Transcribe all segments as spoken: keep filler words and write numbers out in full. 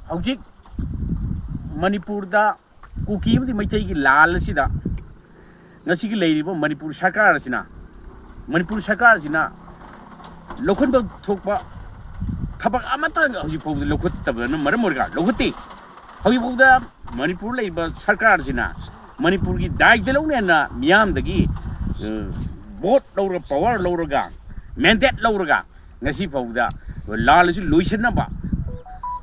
ꯍꯧꯖꯤꯛ ꯃꯅꯤꯄꯨꯔꯗ ꯀꯨꯀꯤ ꯑꯃꯗꯤ ꯃꯩꯇꯩꯒꯤ ꯂꯥꯜ ꯑꯁꯤꯗ ꯉꯁꯤꯒꯤ ꯂꯩꯔꯤꯕ ꯃꯅꯤꯄꯨꯔ ꯁꯔꯀꯥꯔ ꯑꯁꯤꯅ, ꯃꯅꯤꯄꯨꯔ ꯁꯔꯀꯥꯔ ꯑꯁꯤꯅ ꯂꯧꯈꯠꯄ ꯊꯣꯛꯄ ꯊꯕꯛ ꯑꯃꯠꯇ ꯍꯧꯖꯤꯛ ꯐꯥꯎꯕꯗ ꯂꯧꯈꯠꯇꯕꯅ ꯃꯔꯝ ꯑꯣꯏꯔꯒ, ꯂꯧꯈꯠꯇꯦ꯫ ꯍꯧꯖꯤꯛ ꯐꯥꯎꯗ ꯃꯅꯤꯄꯨꯔ ꯂꯩꯔꯤꯕ ꯁꯔꯀꯥꯔ ꯑꯁꯤꯅ ꯃꯅꯤꯄꯨꯔꯒꯤ ꯗꯥꯏꯇ ꯂꯧꯅꯦꯅ ꯃꯤꯌꯥꯝꯗꯒꯤ, ꯑ, ꯚꯣꯠ ꯂꯧꯔꯒ, ꯄꯋꯥꯔ ꯂꯧꯔꯒ, ꯃꯦꯟꯗꯦꯠ ꯂꯧꯔꯒ ꯉꯁꯤ ꯐꯥꯎꯗ ꯂꯥꯜ ꯑꯁꯤ ꯂꯣꯏꯁꯤꯟꯅꯕ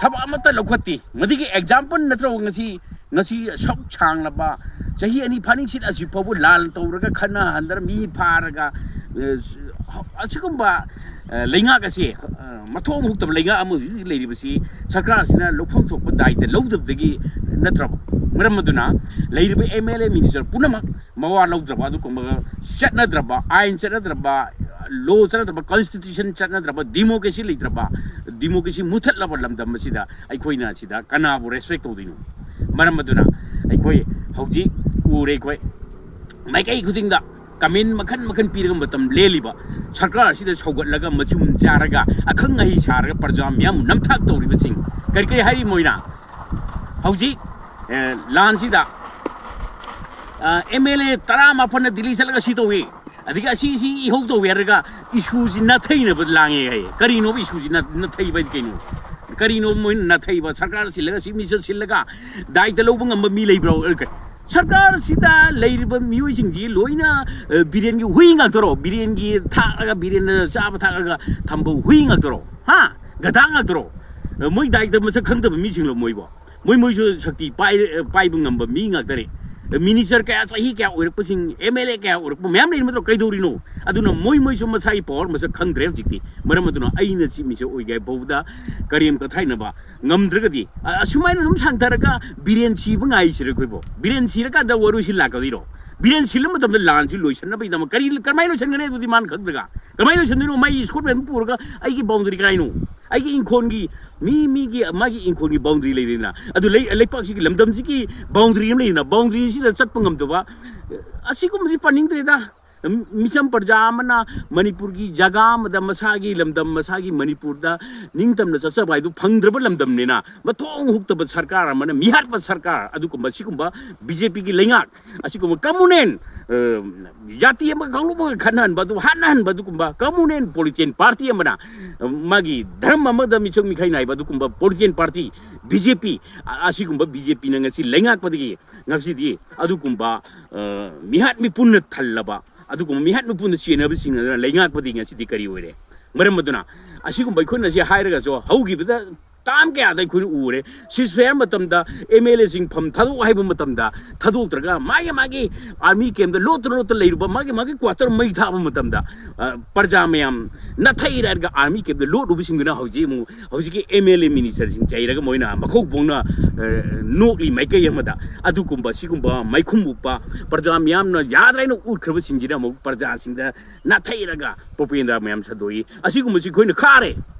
ꯊꯕꯛ ꯑꯃꯠꯇ ꯂꯧꯈꯠꯇꯦ꯫ ꯃꯗꯨꯒꯤ ꯑꯦꯛꯖꯥꯝꯄꯜ ꯅꯠꯇ꯭ꯔꯣ ꯉꯁꯤ, ꯉꯁꯤ ꯁꯔꯨꯛ ꯁꯥꯡꯂꯕ ꯆꯍꯤ ꯑꯅꯤ ꯐꯥꯅꯤꯡꯁꯤꯠ ꯑꯁꯤ ꯐꯥꯎꯕ ꯂꯥꯜ ꯇꯧꯔꯒ, ꯈꯠꯅ ꯍꯟꯗꯔ ꯃꯤ ꯐꯥꯔꯒ, ꯑ, ꯑꯁꯤꯒꯨꯝꯕ, ꯑ, ꯂꯩꯉꯥꯛ ꯑꯁꯤ, ꯑ, ꯃꯊꯣꯡ ꯍꯨꯛꯇꯕ ꯂꯩꯉꯥꯛ ꯑꯃ ꯍꯧꯖꯤꯛ ꯍꯧꯖꯤꯛ ꯂꯩꯔꯤꯕꯁꯤ ꯁꯔꯀꯥꯔ ꯑꯁꯤꯅ ꯂꯧꯐꯝ ꯊꯣꯛꯄ ꯗꯥꯏꯇ ꯂꯧꯗꯕꯗꯒꯤ ꯅꯠꯇ꯭ꯔꯕ? ꯃꯔꯝ ꯑꯗꯨꯅ ꯂꯩꯔꯤꯕ ꯑꯦꯝ ꯑꯦꯜ ꯑꯦ ꯃꯤꯅꯤꯁꯇꯔ ꯄꯨꯝꯅꯃꯛ ꯃꯋꯥ ꯂꯧꯗ꯭ꯔꯕ, ꯑꯗꯨꯒꯨꯝꯕ ꯆꯠꯅꯗ꯭ꯔꯕ, ꯑꯥꯏꯟ ꯆꯠꯅꯗ꯭ꯔꯕ, ꯂꯣ ꯆꯠꯅꯗ꯭ꯔꯕ, ꯀꯟꯁꯇꯤꯇ꯭ꯌꯨꯁꯟ ꯆꯠꯅꯗ꯭ꯔꯕ, ꯗꯤꯃꯣꯀ꯭ꯔꯦꯁꯤ ꯂꯩꯇ꯭ꯔꯕ, ꯗꯤꯃꯣꯀ꯭ꯔꯦꯁꯤ ꯃꯨꯊꯠꯂꯕ ꯂꯝꯗꯝ ꯑꯁꯤꯗ ꯑꯩꯈꯣꯏꯅ ꯁꯤꯗ ꯀꯅꯥꯕꯨ ꯔꯦꯁꯄꯦꯛ ꯇꯧꯗꯣꯏꯅꯣ? ꯃꯔꯝ ꯑꯗꯨꯅ ꯑꯩꯈꯣꯏ ꯍꯧꯖꯤꯛ ꯎꯔꯦ, ꯑꯩꯈꯣꯏ ꯃꯥꯏꯀꯩ ꯈꯨꯗꯤꯡꯗ ꯀꯃꯦꯟ ꯃꯈꯟ ꯃꯈꯟ ꯄꯤꯔꯒ ꯃꯇꯝ ꯂꯦꯜꯂꯤꯕ ꯁꯔꯀꯥꯔ ꯑꯁꯤꯗ ꯁꯧꯒꯠꯂꯒ, ꯃꯆꯨꯝ ꯆꯥꯔꯒ, ꯑꯈꯪ ꯑꯍꯩ ꯁꯥꯔꯒ ꯄ꯭ꯔꯖꯥ ꯃꯤꯌꯥꯝꯕꯨ ꯅꯝꯊꯥꯛ ꯇꯧꯔꯤꯕꯁꯤꯡ ꯀꯔꯤ ꯀꯔꯤ ꯍꯥꯏꯔꯤ ꯃꯣꯏꯅ? ꯍꯧꯖꯤꯛ, ꯑꯦ, ꯂꯥꯟꯁꯤꯗ, ꯑ, ꯑꯦꯝ ꯑꯦꯜ ꯑꯦ ꯇꯔꯥꯃꯥꯄꯟꯅ ꯗꯤꯜꯂꯤ ꯆꯠꯂꯒ ꯁꯤ ꯇꯧꯏ, ꯑꯗꯒꯤ ꯑꯁꯤ, ꯁꯤ ꯏꯍꯧ ꯇꯧꯏ ꯍꯥꯏꯔꯒ ꯏꯁꯨꯁꯤ ꯅꯥꯊꯩꯅꯕ ꯂꯥꯡꯉꯦ ꯍꯥꯏꯌꯦ꯫ ꯀꯔꯤꯅꯣꯕ ꯏꯁꯨꯁꯤ ꯅ-, ꯅꯥꯊꯩꯕ ꯍꯥꯏꯗꯤ ꯀꯩꯅꯣ? ꯀꯔꯤꯅꯣ ꯃꯣꯏꯅ ꯅꯥꯊꯩꯕ? ꯁꯔꯀꯥꯔ ꯁꯤꯜꯂꯒ, ꯆꯤꯐ ꯃꯤꯅꯤꯁꯇꯔ ꯁꯤꯜꯂꯒ ꯗꯥꯏꯇ ꯂꯧꯕ ꯉꯝꯕ ꯃꯤ ꯂꯩꯕ꯭ꯔꯣ? ꯑ, ꯀ-, ꯁꯔꯀꯥꯔꯁꯤꯗ ꯂꯩꯔꯤꯕ ꯃꯤꯑꯣꯏꯁꯤꯡꯁꯤ ꯂꯣꯏꯅ, ꯑ, ꯕꯤꯔꯦꯟꯒꯤ ꯍꯨꯏ ꯉꯥꯛꯇꯔꯣ? ꯕꯤꯔꯦꯟꯒꯤ ꯊꯥꯛꯑꯒ, ꯕꯤꯔꯦꯟꯅ ꯆꯥꯕ ꯊꯥꯛꯑꯒ ꯊꯝꯕ ꯍꯨꯏ ꯉꯥꯛꯇꯔꯣ? ꯍꯥ? ꯒꯙꯥ ꯉꯥꯛꯇꯔꯣ? ꯑ, ꯃꯣꯏ ꯗꯥꯏꯇ ꯃꯁꯛ ꯈꯪꯗꯕ ꯃꯤꯁꯤꯡꯂꯣ ꯃꯣꯏꯕꯣ? ꯃꯣꯏ, ꯃꯣꯏꯁꯨ ꯁꯛꯇꯤ ꯄꯥꯏ-, ꯄꯥꯏꯕ ꯉꯝꯕ ꯃꯤ ꯉꯥꯛꯇꯅꯤ꯫ ꯃꯤꯅꯤꯁꯇꯔ ꯀꯌꯥ, ꯆꯍꯤ ꯀꯌꯥ ꯑꯣꯏꯔꯛꯄꯁꯤꯡ, ꯑꯦꯝ ꯑꯦꯜ ꯑꯦ ꯀꯌꯥ ꯑꯣꯏꯔꯛꯄ ꯃꯌꯥꯝ ꯂꯩꯔꯤ ꯅꯠꯇ꯭ꯔꯣ? ꯀꯩꯗꯧꯔꯤꯅꯣ? ꯑꯗꯨꯅ ꯃꯣꯏ, ꯃꯣꯏꯁꯨ ꯃꯁꯥꯒꯤ ꯄꯋꯥꯔ ꯃꯁꯛ ꯈꯪꯗ꯭ꯔꯦ ꯍꯧꯖꯤꯛꯇꯤ꯫ ꯃꯔꯝ ꯑꯗꯨꯅ ꯑꯩꯅ ꯆꯤꯞ ꯃꯤꯅꯤꯁꯇꯔ ꯑꯣꯏꯒꯦ ꯐꯥꯎꯕꯗ ꯀꯔꯦꯝ ꯀꯊꯥꯏꯅꯕ ꯉꯝꯗ꯭ꯔꯒꯗꯤ, ꯑ-, ꯑꯁꯨꯃꯥꯏꯅ ꯑꯗꯨꯝ ꯁꯥꯟꯊꯔꯒ ꯕꯤꯔꯦꯟ ꯁꯤꯕ ꯉꯥꯏꯁꯤꯔ ꯑꯩꯈꯣꯏꯕꯣ? ꯕꯤꯔꯦꯟ ꯁꯤꯔꯀꯥꯟꯗ ꯋꯥꯔꯣꯏꯁꯤꯟ ꯂꯥꯛꯀꯗꯣꯏꯔꯣ? ꯕꯤꯔꯦꯟ ꯁꯤꯜꯂ ꯃꯇꯝꯗ ꯂꯥꯟꯁꯤ ꯂꯣꯏꯁꯤꯟꯅꯕꯒꯤꯗꯃꯛ ꯀꯔꯤ, ꯀꯔꯝꯍꯥꯏꯅ ꯂꯣꯏꯁꯤꯟꯒꯅꯤ? ꯑꯗꯨꯗꯤ ꯃꯥꯅ ꯈꯪꯗ꯭ꯔꯒ ꯀꯃꯥꯏꯅ ꯂꯣꯏꯁꯤꯟꯗꯣꯏꯅꯣ? ꯃꯥꯒꯤ ꯏꯁꯀꯣꯠ ꯄꯦꯟ ꯄꯨꯔꯒ ꯑꯩꯒꯤ ꯕꯥꯎꯟꯗꯔꯤ ꯀꯗꯥꯏꯅꯣ? ꯑꯩꯒꯤ ꯏꯪꯈꯣꯜꯒꯤ ꯃꯤ, ꯃꯤꯒꯤ, ꯃꯥꯒꯤ ꯏꯪꯈꯣꯜꯒꯤ ꯕꯥꯎꯟꯗꯔꯤ ꯂꯩꯔꯤꯅ, ꯑꯗꯨ ꯂꯩ-, ꯂꯩꯄꯥꯛꯁꯤꯒꯤ, ꯂꯝꯗꯝꯁꯤꯒꯤ ꯕꯥꯎꯟꯗꯔꯤ ꯑꯃ ꯂꯩꯔꯤꯅ, ꯕꯥꯎꯟꯗꯔꯤꯁꯤꯗ ꯆꯠꯄ ꯉꯝꯗꯕ, ꯑꯁꯤꯒꯨꯝꯕꯁꯤ ꯄꯥꯅꯤꯡꯗ꯭ꯔꯦꯗ꯫ ꯃꯤꯆꯝ ꯄ꯭ꯔꯖꯥ ꯑꯃꯅ ꯃꯅꯤꯄꯨꯔꯒꯤ ꯖꯒꯥ ꯑꯃꯗ ꯃꯁꯥꯒꯤ ꯂꯝꯗꯝ, ꯃꯁꯥꯒꯤ ꯃꯅꯤꯄꯨꯔꯗ ꯅꯤꯡꯇꯝꯅ ꯆꯠꯆꯕ ꯍꯥꯏꯗꯨ ꯐꯪꯗ꯭ꯔꯕ ꯂꯝꯗꯝꯅꯤꯅ, ꯃꯊꯣꯡ ꯍꯨꯛꯇꯕ ꯁꯔꯀꯥꯔ ꯑꯃꯅ, ꯃꯤꯍꯥꯠꯄ ꯁꯔꯀꯥꯔ, ꯑꯗꯨꯒꯨꯝꯕ ꯁꯤꯒꯨꯝꯕ ꯕꯤ ꯖꯦ ꯄꯤꯒꯤ ꯂꯩꯉꯥꯛ, ꯑꯁꯤꯒꯨꯝꯕ ꯀꯃꯨꯅꯦꯟ, ꯑ, ꯖꯥꯇꯤ ꯑꯃꯒ ꯀꯥꯡꯂꯨꯞ ꯑꯃꯒ ꯈꯠꯅꯍꯟꯕ, ꯑꯗꯨ ꯍꯥꯠꯅꯍꯟꯕ, ꯑꯗꯨꯒꯨꯝꯕ ꯀꯃꯨꯅꯦꯟ ꯄꯣꯂꯤꯇꯤꯀꯦꯜ ꯄꯥꯔꯇꯤ ꯑꯃꯅ, ꯑ, ꯃꯥꯒꯤ ꯙꯔꯃ ꯑꯃꯗ ꯃꯤꯆꯪ ꯃꯤꯈꯥꯏ ꯅꯥꯏꯕ ꯑꯗꯨꯒꯨꯝꯕ ꯄꯣꯂꯤꯇꯤꯀꯦꯜ ꯄꯥꯔꯇꯤ ꯕꯤ ꯖꯦ ꯄꯤ, ꯑ-, ꯑꯁꯤꯒꯨꯝꯕ ꯕꯤ ꯖꯦ ꯄꯤꯅ ꯉꯁꯤ ꯂꯩꯉꯥꯛꯄꯗꯒꯤ ꯉꯁꯤꯗꯤ ꯑꯗꯨꯒꯨꯝꯕ, ꯑ, ꯃꯤꯍꯥꯠ ꯃꯤꯄꯨꯟꯅ ꯊꯜꯂꯕ, ꯑꯗꯨꯒꯨꯝꯕ ꯃꯤꯍꯥꯠ ꯃꯤꯄꯨꯟꯅ ꯆꯦꯟꯅꯕꯁꯤꯡ ꯑꯗꯨꯅ ꯂꯩꯉꯥꯛꯄꯗꯤ ꯉꯁꯤꯗꯤ ꯀꯔꯤ ꯑꯣꯏꯔꯦ? ꯃꯔꯝ ꯑꯗꯨꯅ ꯑꯁꯤꯒꯨꯝꯕ ꯑꯩꯈꯣꯏꯅ ꯁꯤ ꯍꯥꯏꯔꯒꯁꯨ ꯍꯧꯈꯤꯕꯗ ꯇꯥꯝ ꯀꯌꯥꯗ ꯑꯩꯈꯣꯏꯅ ꯎꯔꯦ, ceasefire ꯃꯇꯝꯗ ꯑꯦꯝ ꯑꯦꯜ ꯑꯦꯁꯤꯡ ꯐꯝ ꯊꯥꯗꯣꯛ ꯍꯥꯏꯕ ꯃꯇꯝꯗ ꯊꯥꯗꯣꯛꯇ꯭ꯔꯒ ꯃꯥꯒꯤ ꯃꯥꯒꯤ ꯑꯥꯔꯃꯤ ꯀꯦꯝꯗ ꯂꯣꯠꯇꯨꯅ ꯂꯣꯠꯇ ꯂꯩꯔꯨꯕ, ꯃꯥꯒꯤ ꯃꯥꯒꯤ ꯀ꯭ꯋꯥꯇꯔ ꯃꯩ ꯊꯥꯕ ꯃꯇꯝꯗ, ꯑ, ꯄ꯭ꯔꯖꯥ ꯃꯌꯥꯝ ꯅꯥꯊꯩꯔꯒ ꯑꯥꯔꯃꯤ ꯀꯦꯝꯗ ꯂꯣꯠꯂꯨꯕꯁꯤꯡꯗꯨꯅ ꯍꯧꯖꯤꯛ ꯑꯃꯨꯛ ꯍꯧꯖꯤꯛꯀꯤ ꯑꯦꯝ ꯑꯦꯜ ꯑꯦ ꯃꯤꯅꯤꯁꯇꯔꯁꯤꯡ ꯆꯩꯔꯒ ꯃꯣꯏꯅ ꯃꯈꯧ ꯄꯣꯡꯅ, ꯑ, ꯅꯣꯛꯂꯤ ꯃꯥꯏꯀꯩ ꯑꯃꯗ꯫ ꯑꯗꯨꯒꯨꯝꯕ ꯁꯤꯒꯨꯝꯕ ꯃꯩꯈꯨꯝ ꯎꯞꯄ ꯄ꯭ꯔꯖꯥ ꯃꯤꯌꯥꯝꯅ ꯌꯥꯗ꯭ꯔꯦꯅ ꯎꯠꯈ꯭ꯔꯕꯁꯤꯡꯁꯤꯅ ꯑꯃꯨꯛ ꯄ꯭ꯔꯖꯥꯁꯤꯡꯗ ꯅꯥꯊꯩꯔꯒ ꯄ꯭ꯔꯣꯄꯦꯒꯦꯟꯗꯥ ꯃꯌꯥꯝ ꯁꯟꯗꯣꯛꯏ꯫ ꯑꯁꯤꯒꯨꯝꯕꯁꯤ ꯑꯩꯈꯣꯏꯅ ꯈꯥꯔꯦ꯫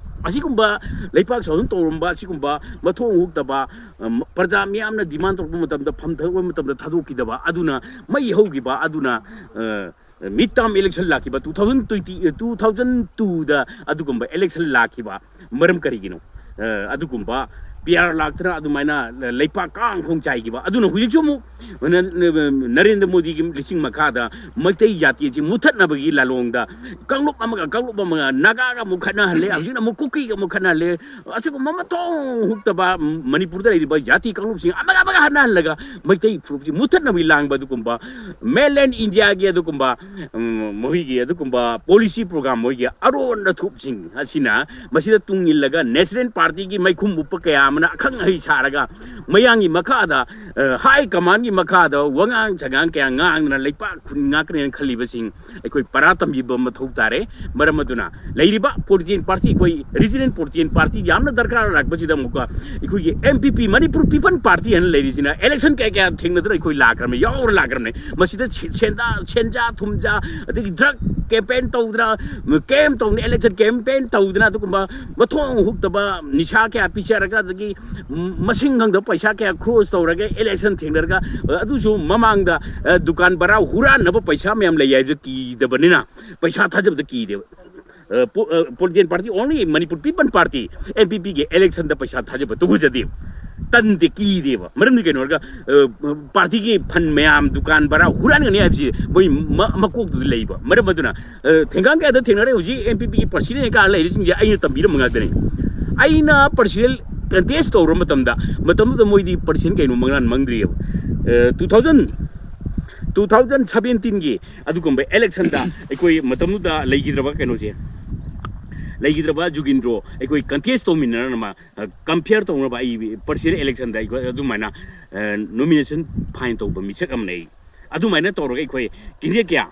ꯑꯁꯤꯒꯨꯝꯕ ꯂꯩꯄꯥꯛ ꯁꯥꯁꯟ ꯇꯧꯔꯝꯕ ꯑꯁꯤꯒꯨꯝꯕ ꯃꯊꯣꯡ ꯍꯨꯛꯇꯕ, ꯑ, ꯄ꯭ꯔꯖꯥ ꯃꯤꯌꯥꯝꯅ ꯗꯤꯃꯥꯟ ꯇꯧꯔꯛꯄ ꯃꯇꯝꯗ ꯐꯝ ꯊꯥꯗꯣꯛꯄ ꯃꯇꯝꯗ ꯊꯥꯗꯣꯛꯈꯤꯗꯕ, ꯑꯗꯨꯅ ꯃꯩ ꯍꯧꯈꯤꯕ, ꯑꯗꯨꯅ, ꯑ, ꯃꯤꯠ ꯇꯥꯝ ꯏꯂꯦꯛꯁꯟ ꯂꯥꯛꯈꯤꯕ two thousand twenty, two thousand ꯇꯨꯗ ꯑꯗꯨꯒꯨꯝꯕ ꯏꯂꯦꯛꯁꯟ ꯂꯥꯛꯈꯤꯕ ꯃꯔꯝ ꯀꯔꯤꯒꯤꯅꯣ? ꯑ, ꯑꯗꯨꯒꯨꯝꯕ ꯄꯤ ꯑꯥꯔ ꯂꯥꯛꯇꯅ ꯑꯗꯨꯃꯥꯏꯅ ꯂꯩꯄꯥꯛ ꯀꯥꯡ ꯈꯣꯡ ꯆꯥꯏꯈꯤꯕ꯫ ꯑꯗꯨꯅ ꯍꯧꯖꯤꯛꯁꯨ ꯑꯃꯨꯛ ꯅ-, ꯅ-, ꯅꯔꯦꯟꯗ꯭ꯔ ꯃꯣꯗꯤꯒꯤ ꯂꯤꯁꯤꯡ ꯃꯈꯥꯗ ꯃꯩꯇꯩ ꯖꯥꯇꯤ ꯑꯁꯤ ꯃꯨꯊꯠꯅꯕꯒꯤ ꯂꯥꯂꯣꯡꯗ ꯀꯥꯡꯂꯨꯞ ꯑꯃꯒ ꯀꯥꯡꯂꯨꯞ ꯑꯃꯒ ꯅꯥꯒꯥꯒ ꯑꯃꯨꯛ ꯈꯠꯅꯍꯜꯂꯦ, ꯍꯧꯖꯤꯛꯅ ꯑꯃꯨꯛ ꯀꯨꯀꯤꯒ ꯑꯃꯨꯛ ꯈꯠꯅꯍꯜꯂꯦ꯫ ꯑꯁꯤꯒꯨꯝꯕ ꯃꯊꯣꯡ ꯍꯨꯛꯇꯕ ꯃꯅꯤꯄꯨꯔꯗ ꯂꯩꯔꯤꯕ ꯖꯥꯇꯤ ꯀꯥꯡꯂꯨꯞꯁꯤꯡ ꯑꯃꯒ ꯑꯃꯒ ꯍꯠꯅꯍꯜꯂꯒ ꯃꯩꯇꯩ ꯐꯨꯔꯨꯞꯁꯤ ꯃꯨꯊꯠꯅꯕꯒꯤ ꯂꯥꯡꯕ ꯑꯗꯨꯒꯨꯝꯕ ꯃꯦꯟꯂꯦꯟ ꯏꯟꯗꯤꯌꯥꯒꯤ ꯑꯗꯨꯒꯨꯝꯕ, ꯎꯝ, ꯃꯈꯣꯏꯒꯤ ꯑꯗꯨꯒꯨꯝꯕ ꯄꯣꯂꯤꯁꯤ ꯄ꯭ꯔꯣꯒ꯭ꯔꯥꯝ, ꯃꯣꯏꯒꯤ ꯑꯔꯣꯟ ꯑꯊꯨꯞꯁꯤꯡ ꯑꯁꯤꯅ ꯃꯁꯤꯗ ꯇꯨꯡ ꯏꯜꯂꯒ ꯅꯦꯁꯅꯦꯜ ꯄꯥꯔꯇꯤꯒꯤ ꯃꯩꯈꯨꯝ ꯎꯞꯄ ꯀꯌꯥ ꯑꯃꯅ ꯑꯈꯪ ꯑꯍꯩ ꯁꯥꯔꯒ ꯃꯌꯥꯡꯒꯤ ꯃꯈꯥꯗ, ꯑ, ꯍꯥꯏ ꯀꯃꯥꯟꯒꯤ ꯃꯈꯥꯗ ꯋꯥꯉꯥꯡ ꯁꯉꯥꯡ ꯀꯌꯥ ꯉꯥꯡꯗꯅ ꯂꯩꯄꯥꯛ ꯈꯨꯟ ꯉꯥꯛꯀꯅꯦꯅ ꯈꯜꯂꯤꯕꯁꯤꯡ ꯑꯩꯈꯣꯏ ꯄꯔꯥ ꯇꯝꯕꯤꯕ ꯃꯊꯧ ꯇꯥꯔꯦ꯫ ꯃꯔꯝ ꯑꯗꯨꯅ ꯂꯩꯔꯤꯕ ꯄꯣꯂꯤꯇꯤꯀꯦꯜ ꯄꯥꯔꯇꯤ, ꯑꯩꯈꯣꯏ ꯔꯤꯖꯅꯦꯜ ꯄꯣꯂꯤꯇꯤꯀꯦꯜ ꯄꯥꯔꯇꯤ ꯌꯥꯝꯅ ꯗꯔꯀꯥꯔ ꯂꯥꯛꯄꯁꯤꯗ ꯑꯃꯨꯛꯀ ꯑꯩꯈꯣꯏꯒꯤ ꯑꯦꯝ ꯄꯤ ꯄꯤ, ꯃꯅꯤꯄꯨꯔ ꯄꯤꯄꯜ ꯄꯥꯔꯇꯤ ꯍꯥꯏꯅ ꯂꯩꯔꯤꯁꯤꯅ ꯏꯂꯦꯛꯁꯟ ꯀꯌꯥ ꯀꯌꯥ ꯊꯦꯡꯅꯗꯅ ꯑꯩꯈꯣꯏ ꯂꯥꯛꯈ꯭ꯔꯕꯅꯤ, ꯌꯥꯎꯔ ꯂꯥꯛꯈ꯭ꯔꯕꯅꯤ꯫ ꯃꯁꯤꯗ ꯁꯦ-, ꯁꯦꯟꯖꯥ, ꯁꯦꯟꯖꯥ ꯊꯨꯝꯖꯥ, ꯑꯗꯒꯤ ꯗ꯭ꯔꯒ ꯀꯦꯝꯄꯦꯟ ꯇꯧꯗꯅ, ꯀꯦꯝ ꯇꯧꯗꯅ, ꯏꯂꯦꯛꯁꯟ ꯀꯦꯝꯄꯦꯟ ꯇꯧꯗꯅ, ꯑꯗꯨꯒꯨꯝꯕ ꯃꯊꯣꯡ ꯍꯨꯛꯇꯕ ꯅꯤꯁꯥ ꯀꯌꯥ ꯄꯤꯖꯔꯒ, ꯑꯗꯒꯤ ꯃꯁꯤꯡ ꯈꯪꯗꯕ ꯄꯩꯁꯥ ꯀꯌꯥ ꯈ꯭ꯔꯣꯁ ꯇꯧꯔꯒ ꯏꯂꯦꯛꯁꯟ ꯊꯦꯡꯅꯔꯒ, ꯑꯗꯨꯁꯨ ꯃꯃꯥꯡꯗ, ꯑ, ꯗꯨꯀꯥꯟ ꯕꯔꯥ ꯍꯨꯔꯥꯟꯅꯕ ꯄꯩꯁꯥ ꯃꯌꯥꯝ ꯂꯩ ꯍꯥꯏꯕꯗꯨ ꯀꯤꯗꯕꯅꯤꯅ ꯄꯩꯁꯥ ꯊꯥꯖꯕꯗ ꯀꯤꯗꯦꯕ꯫ ꯑ, ꯄꯣ-, ꯑ, political party, only Manipur People Party, N P P ꯒꯤ ꯏꯂꯦꯛꯁꯟꯗ ꯄꯩꯁꯥ ꯊꯥꯖꯕ ꯇꯧꯖꯗꯦꯕ꯫ ꯇꯟꯗꯦ, ꯀꯤꯗꯦꯕ꯫ ꯃꯔꯝꯗꯤ ꯀꯩꯅꯣ ꯍꯥꯏꯔꯒ, ꯑ, ꯄꯥꯔꯇꯤꯒꯤ ꯐꯟ ꯃꯌꯥꯝ, ꯗꯨꯀꯥꯟ ꯚꯔꯥ ꯍꯨꯔꯥꯟꯒꯅꯤ ꯍꯥꯏꯕꯁꯤ ꯃꯣꯏ ꯃ-, ꯃꯀꯣꯛꯇꯨꯗ ꯂꯩꯕ꯫ ꯃꯔꯝ ꯑꯗꯨꯅ, ꯑ, ꯊꯦꯡꯒꯥꯡ ꯀꯌꯥꯗ ꯊꯦꯡꯅꯔꯦ ꯍꯧꯖꯤꯛ N P P ꯒꯤ president ꯀꯥ ꯂꯩꯔꯤꯁꯤꯡꯁꯦ ꯑꯩꯅ ꯇꯝꯕꯤꯔꯝꯕ ꯉꯥꯛꯇꯅꯤ꯫ ꯑꯩꯅ president contest ꯇꯧꯔꯨꯕ ꯃꯇꯝꯗ, ꯃꯇꯝꯗꯨꯗ ꯃꯣꯏꯗꯤ president ꯀꯩꯅꯣ ꯃꯪꯂꯥꯟ ꯃꯪꯗ꯭ꯔꯤꯑꯕ꯫ ꯑ, two thousand, two thousand seventeen ꯒꯤ ꯑꯗꯨꯒꯨꯝꯕ ꯏꯂꯦꯛꯁꯟꯗ ꯑꯩꯈꯣꯏ ꯃꯇꯝꯗꯨꯗ ꯂꯩꯈꯤꯗ꯭ꯔꯕ ꯀꯩꯅꯣꯁꯦ, ꯂꯩꯈꯤꯗ꯭ꯔꯕ ꯖꯨꯒꯤꯟꯗ꯭ꯔꯣ ꯑꯩꯈꯣꯏ contest ꯇꯧꯃꯤꯟꯅꯔꯅꯕ, ꯑ, compare ꯇꯧꯅꯕ ꯑꯩ president electionꯗ ꯑꯩꯈꯣꯏ ꯑꯗꯨꯃꯥꯏꯅ, ꯑ, nomination file ꯇꯧꯕ ꯃꯤꯁꯛ ꯑꯃꯅꯦ ꯑꯩ꯫ ꯑꯗꯨꯃꯥꯏꯅ ꯇꯧꯔꯒ ꯑꯩꯈꯣꯏ candidate ꯀꯌꯥ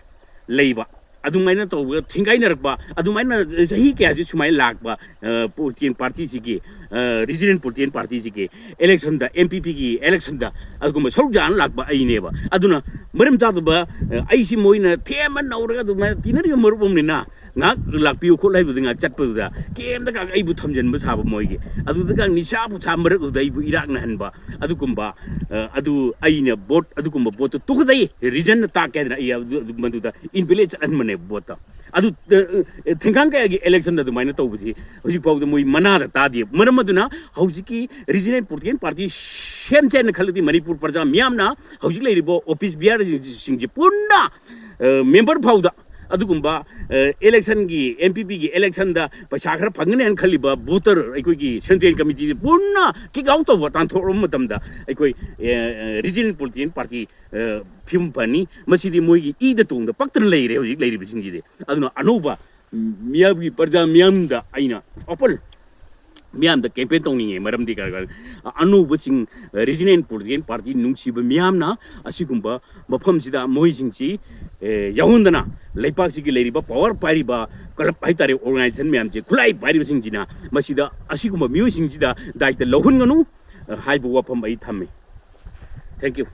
ꯂꯩꯕ, ꯑꯗꯨꯃꯥꯏꯅ ꯇꯧꯕ ꯊꯦꯡꯒꯥꯏꯅꯔꯛꯄ, ꯑꯗꯨꯃꯥꯏꯅ ꯆꯍꯤ ꯀꯌꯥꯁꯤ ꯁꯨꯃꯥꯏꯅ ꯂꯥꯛꯄ, ꯑ, political partyꯁꯤꯒꯤ, ꯑ, regional political partyꯁꯤꯒꯤ electionꯗ, N P Pꯒꯤ electionꯗ ꯑꯗꯨꯒꯨꯝꯕ ꯁꯔꯨꯛ ꯌꯥꯅ ꯂꯥꯛꯄ ꯑꯩꯅꯦꯕ꯫ ꯑꯗꯨꯅ ꯃꯔꯝ ꯆꯥꯗꯕ, ꯑ, ꯑꯩꯁꯤ ꯃꯣꯏꯅ ꯊꯦꯝꯃ ꯅꯧꯔꯒ ꯑꯗꯨꯃꯥꯏꯅ ꯇꯤꯟꯅꯔꯤꯕ ꯃꯔꯨꯞ ꯑꯃꯅꯤꯅ ꯉꯥꯏꯍꯥꯛ ꯂꯥꯛꯄꯤꯌꯨ ꯈꯣꯠꯂꯨ ꯍꯥꯏꯕꯗꯨ ꯉꯥꯏꯍꯥꯛ ꯆꯠꯄꯗꯨꯗ ꯀꯩꯝꯇ ꯀꯥ-, ꯑꯩꯕꯨ ꯊꯝꯖꯤꯟꯕ ꯁꯥꯕ ꯃꯣꯏꯒꯤ꯫ ꯑꯗꯨꯗꯒ ꯅꯤꯁꯥ ꯄꯨꯁꯥ ꯃꯔꯛꯇꯨꯗ ꯑꯩꯕꯨ ꯏꯔꯥꯛꯅꯍꯟꯕ ꯑꯗꯨꯒꯨꯝꯕ, ꯑ, ꯑꯗꯨ ꯑꯩꯅ vote, ꯑꯗꯨꯒꯨꯝꯕ voteꯇꯨ ꯇꯨꯀꯠꯆꯩ, reasonꯅ ꯇꯥꯛꯀꯦ ꯍꯥꯏꯗꯅ ꯑꯩ ꯑꯗꯨ, ꯑꯗꯨ, ꯃꯗꯨꯗ invalid ꯆꯠꯍꯟꯕꯅꯦꯕ voteꯇ꯫ ꯑꯗꯨ, ꯑ, ꯑ, ꯊꯦꯡꯒꯥꯡ ꯀꯌꯥꯒꯤ electionꯗ ꯑꯗꯨꯃꯥꯏꯅ ꯇꯧꯕꯁꯤ ꯍꯧꯖꯤꯛ ꯐꯥꯎꯗ ꯃꯣꯏ ꯃꯅꯥꯗ ꯇꯥꯗꯦ꯫ ꯃꯔꯝ ꯑꯗꯨꯅ ꯍꯧꯖꯤꯛꯀꯤ regional political party ꯁꯦꯝꯁꯦꯅ ꯈꯜꯂꯗꯤ ꯃꯅꯤꯄꯨꯔ ꯄ꯭ꯔꯖꯥ ꯃꯤꯌꯥꯝꯅ ꯍꯧꯖꯤꯛ ꯂꯩꯔꯤꯕ office bearerꯁꯤꯡꯁꯦ ꯄꯨꯟꯅ, ꯑ, member ꯐꯥꯎꯗ ꯑꯗꯨꯒꯨꯝꯕ, ꯑ, electionꯒꯤ, N P Pꯒꯤ electionꯗ ꯄꯩꯁꯥ ꯈꯔ ꯐꯪꯒꯅꯤ ꯍꯥꯏꯅ ꯈꯜꯂꯤꯕ voter ꯑꯩꯈꯣꯏꯒꯤ central committeeꯁꯦ ꯄꯨꯟꯅ kick out ꯇꯧꯕ, ꯇꯥꯟꯊꯣꯛꯂꯕ ꯃꯇꯝꯗ ꯑꯩꯈꯣꯏ, ꯑ, ꯑ, regional political party, ꯑ, ꯐꯤꯕꯝ ꯐꯅꯤ꯫ ꯃꯁꯤꯗꯤ ꯃꯣꯏꯒꯤ ꯏꯗ ꯇꯣꯡꯗ ꯄꯛꯇꯅ ꯂꯩꯔꯦ ꯍꯧꯖꯤꯛ ꯂꯩꯔꯤꯕꯁꯤꯡꯁꯤꯗꯤ꯫ ꯑꯗꯨꯅ ꯑꯅꯧꯕ ꯃꯤꯌꯥꯝꯒꯤ, ꯄ꯭ꯔꯖꯥ ꯃꯤꯌꯥꯝꯗ ꯑꯩꯅ open ꯃꯤꯌꯥꯝꯗ campaign ꯇꯧꯅꯤꯡꯉꯦ꯫ ꯃꯔꯝꯗꯤ ꯀꯔꯤ, ꯀꯔꯤ, ꯑꯅꯧꯕꯁꯤꯡ, regional political party ꯅꯨꯡꯁꯤꯕ ꯃꯤꯌꯥꯝꯅ ꯑꯁꯤꯒꯨꯝꯕ ꯃꯐꯝꯁꯤꯗ ꯃꯣꯏꯁꯤꯡꯁꯤ, ꯑꯦ, ꯌꯥꯎꯍꯟꯗꯅ ꯂꯩꯄꯥꯛꯁꯤꯒꯤ ꯂꯩꯔꯤꯕ power ꯄꯥꯏꯔꯤꯕ club ꯍꯥꯏꯇꯥꯔꯦ, organization ꯃꯌꯥꯝꯁꯦ, ꯈꯨꯠꯂꯥꯏ ꯄꯥꯏꯔꯤꯕꯁꯤꯡꯁꯤꯅ ꯃꯁꯤꯗ ꯑꯁꯤꯒꯨꯝꯕ ꯃꯤꯑꯣꯏꯁꯤꯡꯁꯤꯗ ꯗꯥꯏꯇ ꯂꯧꯍꯟꯒꯅꯨ, ꯑ, ꯍꯥꯏꯕ ꯋꯥꯐꯝ ꯑꯩ ꯊꯝꯃꯤ꯫ Thank you꯫